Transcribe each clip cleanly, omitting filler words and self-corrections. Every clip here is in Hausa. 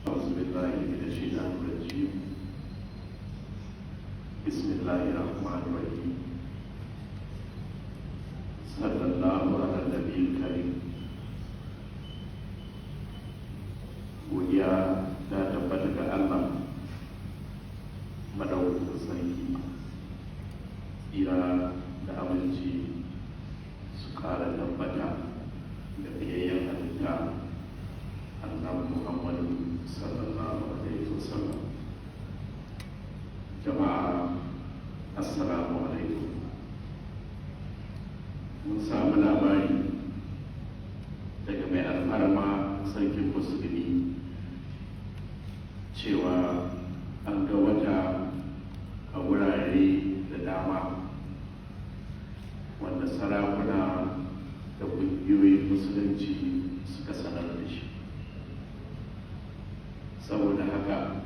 أعوذ بالله من الشيطان الرجيم. بسم الله الرحمن الرحيم. صلى الله على النبي الكريم. Godiya ta tabbata ga Allah madaukakin sarki, tsira da aminci su kara tabbata da fiyayyen halitta, Annabi Muhammadu sallallahu alaihi wasallam. Jama'a, assalamu alaikum. Mun samu labari daga mai alfarma Sarkin Musulmi cewa an ga wata a wurare da dama, wanda sarakuna da ƙungiyoyin Musulunci suka sanar da shi. Saboda haka,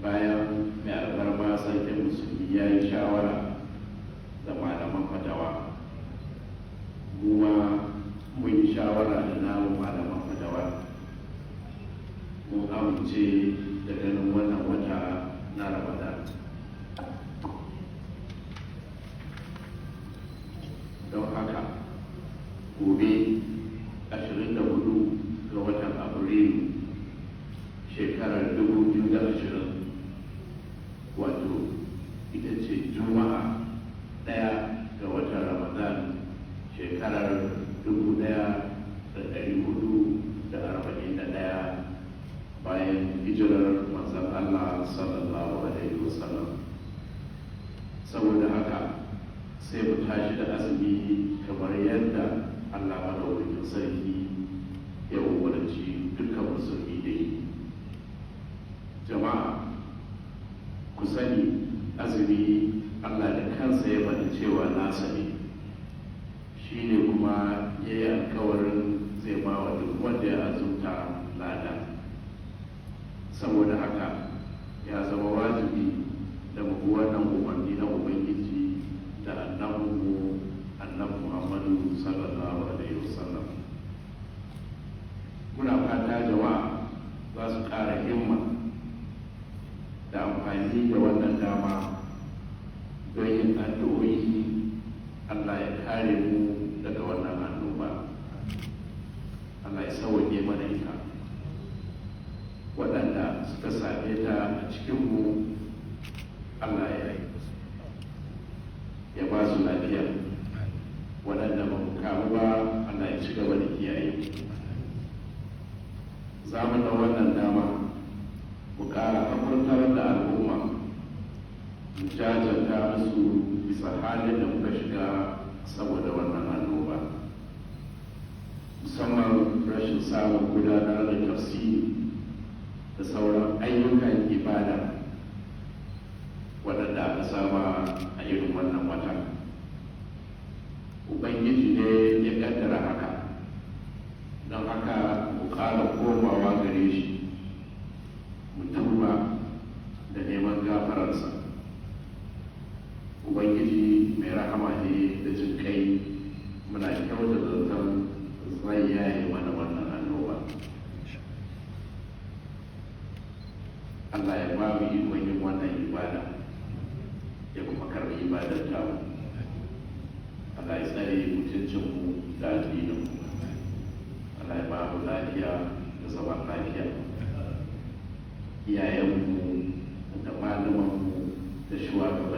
bayan mai alfarma Sarkin Musulmi ya yi shawara da malaman fatawa, mu ma mun yi shawara da namu malaman fatawa, mun amince da ganin wannan wata na Ramadan. Don haka, gobe 24 ga watan Afrilu shekarar 2020, wato ita ce Juma'a 1 ga watan Ramadan shekarar 1441 bayan hijirar Manzon Allah sallallahu alaihi wasallam. Saboda haka, sai mu tashi da azumi kamar yadda Allah madaukakin sarki ya umarci dukkan Musulmi da yi. Jama'a, ku sani, azumi Allah da kansa ya faɗi cewa nasa ne, shi ne kuma ya yi alkawarin zai ba wa duk wanda ya azumta lada. Saboda haka, ya zama wajibi da mu bi wannan umarni na Ubangiji da annabinmu, Annabi Muhammadu sallallahu alaihi wasallam. Muna fata jama'a za su ƙara himma da amfani da wannan dama don yin addu'o'i Allah ya kare mu daga wannan annoba, Allah ya sauke mana ita. Waɗanda suka same ta a cikinmu, Allah ya ba su lafiya. Waɗanda ba mu kamu ba, Allah ya ci gaba da kiyaye. Za mu ɗau wannan dama mu ƙara haƙurtar da al'umma, mu jajanta musu bisa halin da muka shiga saboda wannan annoba, musamman rashin samun gudanar da tafsiri da sauran ayyukan ibada waɗanda aka saba a irin wannan wata. Ubangiji ne ya kaddara haka, don haka mu ƙara komawa gare shi, mu tuba da neman gafararsa. Ubangiji mai rahama ne da jin kai, muna kyauta zaton zai yaye mana wannan annoba. Allah ya ba mu ikon yin wannan ibada, ya kuma karɓi ibadar tamu. Allah ya tsare mutuncinmu da addininmu. Allah ya ba mu lafiya da zaman lafiya. Iyayenmu da malamanmu da shugabanninmu